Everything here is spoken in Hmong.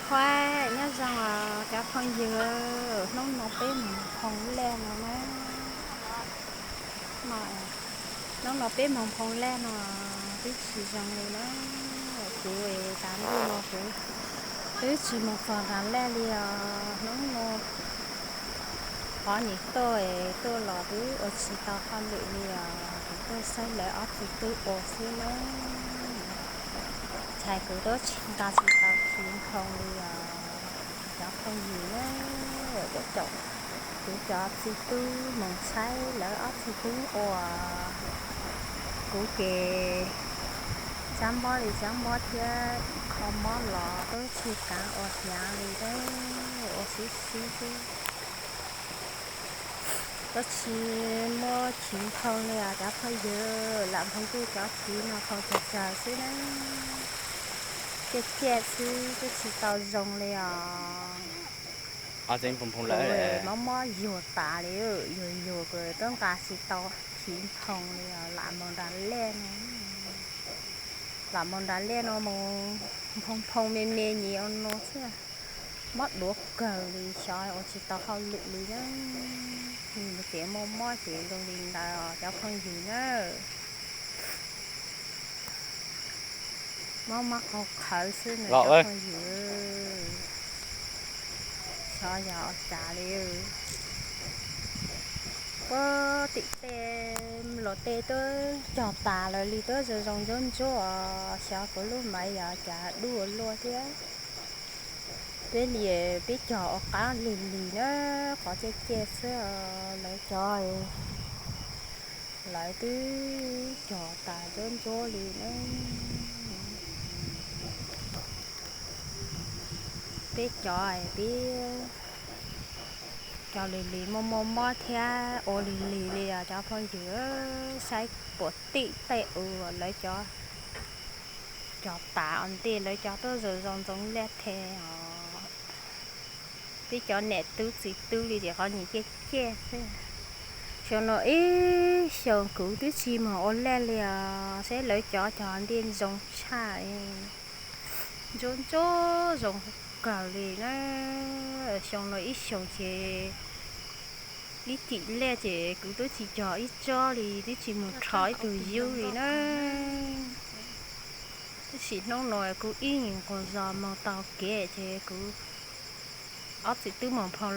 Huab, nyob zoo os cov phooj ywg, hnub no peb moog nphoo laj no na. Hnub no peb moog nphoo laj no twb tsis zoo li na. Kuv tas ntuj no kuv twb tsis moog txog nram laj li os. Hnub no qhov nyuam tuaj tuaj los twb ua tsis tau hauj lwm li os. Kuv tuaj saib lawv ob txiv tub ua xwb na. Ntshai kuv twb nqa tsis tau khiv nphoo li os cov phooj ywg na. Kuv cov txiv tub moog saib lawv ob txiv tub ua, kuv ces tsab mob li tsab mob thiab, kho mob los twb tsis kav ua hnyav li, ua xwb xwb xwb. Twb tsis muaj khiv nphoo li os cov phooj ywg, lam nphoo kuj cov khiv no nphoo tsawg tsawg xwb na. Ciaj ciaj xwb twb tsis tau zoo li os. Mob mob yuag tas li, yuag yuag kuv twb nqa tsis tau khiv nphoo li os, lam moog nram laj no. Lam moog nram laj no moog nphoo nphoo me me nyem ua no xwb. Mob duav kawg li, xyov ua tsis tau hauj lwm li na. Ces mob mob ces zoo li ntawd os cov phooj ywg na. Mob mob qau qhawv xwb na cov phooj ywg. Xyov yog ua cas li. Puag tim tej luag tej twb cog tas lawm li, twb zoo zoo ntsuab ntsuab os. Xyov kuv lub maiv yog cas dub ua luaj thiab. Peb li peb cog ua qab lig lig na, qhov ciaj ciaj xwb. Lawv cov, lawv twb cog tas ntsuab ntsuab li na. Peb cov, peb cog lig lig muaj muaj mob thiab ua lig lig li os cov phooj ywg. Saib puag tim tej uas lawv cov cog tas ua ntej, lawv cov twb zoo zoo ntxoov liaj the os. Peb cov niam tub txiv tub li ces qhov nyuag ciaj ciaj xwb. Xyoo no ib xyoos kuv twb tsis moog ua laj li os, saib lawv cov cog ntej zoo tshaj, ntsuab ntsuab zoo kawg li na. Xyoo no ib xyoos ces ib cim laj ces kuv twb tsis cog ib tsob li, twb tsis mus rho ib tug yub li na. Tab sis hnub no kuv ib nyuag nqus zog moog taug kev ces kuv ob txiv tub moog nphoo